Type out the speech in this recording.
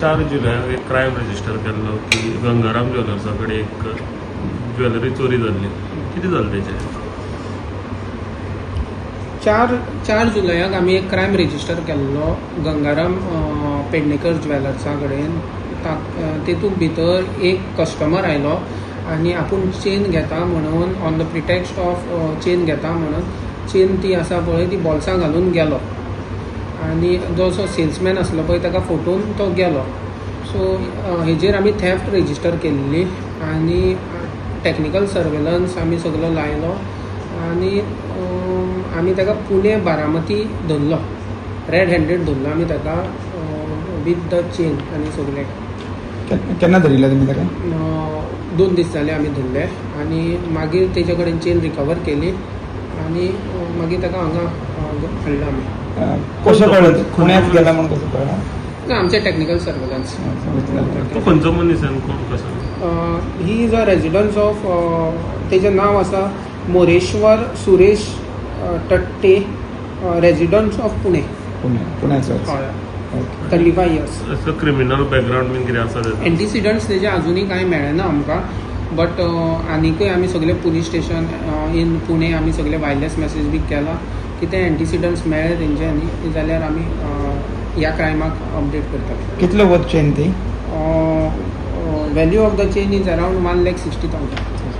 4 जुलयाक एक crime register केल्लो की गंगाराम ज्वेलर्सा कडेन एक ज्वेलरी चोरी जाल्ली. कितें जालें तेजें? 4 जुलयाक आमी एक क्रायम रजिस्टर केल्लो गंगाराम पेडणेकर ज्वेलर्सा कडेन. तेतूंत भितर एक कस्टमर आयलो आनी आपूण चेन घेता म्हणून, on the pretext of chain घेता म्हणून, चेन ती आसा पळय ती बोल्सां घालून गेलो आनी जो जो सेल्समॅन आसलो पळय ताका फटोवन तो गेलो. सो हेजेर आमी थेफ्ट रजिस्टर केल्ली आनी टॅक्निकल सर्वेलन्स आमी सगलो लायलो आनी आमी ताका पुणे बारामती धरलो, रेड हँडेड धरलो आमी ताका विथ the chain आनी सगलें. केन्ना धरिल्लें तुमी ताका? 2 दीस जाले आमी धरले आनी मागीर तेजे कडेन चेन रिकवर केली आनी मागीर ताका हांगा हाडलो आमी. कशें कळ्ळें पुण्यात गेला म्हणून, कसो कळ्ळें? ना, आमचे टॅक्निकल सर्वेलन्स. तो खंयचो मनीस आनी कोण कसो? He is a resident of, तेजें नांव आसा मोरेश्वर सुरेश टट्टे, रेजिडंट ऑफ पुणे. पुणे, पुण्याचो? हय. ओके. 35 इयर्स. असो क्रिमिनल बॅकग्रावंड बीन कितें आसा तेजो? एंटिसिडंट्स तेजे अजुनूय कांय मेळना आमकां, बट आनिकूय आमी सगळे पुलीस स्टेशन इन पुणे आमी सगळे वायरलेस मॅसेज बी केला. कितें एंटिसिडंट्स मेळ्ळे तेंचे न्ही जाल्यार आमी ह्या क्रायमाक अपडेट करतले. कितलो वर्थ चेन ती? Value of the chain is around 1,60,000.